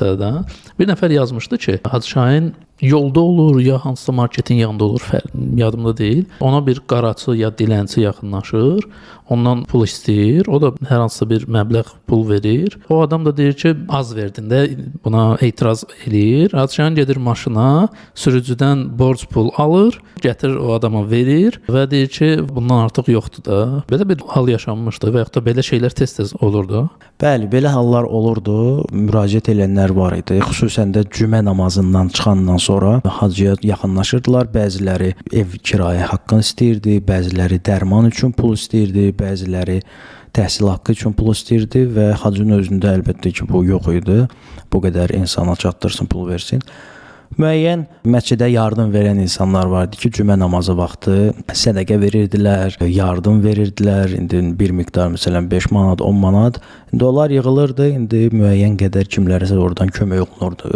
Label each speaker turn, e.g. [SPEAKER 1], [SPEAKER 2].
[SPEAKER 1] Da. Bir nəfər yazmışdı ki, Hacı Şahin yolda olur ya hansısa marketin yanında olur, yadımda deyil. Ona bir qaraçı ya dilənçi yaxınlaşır, ondan pul istəyir. O da hər hansısa bir məbləğ pul verir. O adam da deyir ki, az verdin də, buna etiraz eləyir. Hacı Şahin gedir maşına, sürücüdən borc pul alır, gətirir o adama verir və deyir ki, bundan artıq yoxdur da. Belə bir hal yaşanmışdı və yaxud da belə şeylər tez-tez olurdu.
[SPEAKER 2] Bəli, belə hallar olurdu. Müraciət edənlər var idi. Xüsusən də cümə namazından çıxandan sonra hacıya yaxınlaşırdılar. Bəziləri ev kirayə haqqını istəyirdi, bəziləri dərman üçün pul istəyirdi, bəziləri təhsil haqqı üçün pul istəyirdi və hacının özündə əlbəttə ki, bu yox idi. Bu qədər insana çatdırsın, pul versin. Müəyyən məscidə yardım verən insanlar vardı ki, cümə namazı vaxtı sədəqə verirdilər, yardım verirdilər. İndi bir miqdar, məsələn 5 manat, 10 manat. İndi onlar yığılırdı. İndi müəyyən qədər kimlərəsə oradan kömək olunurdu.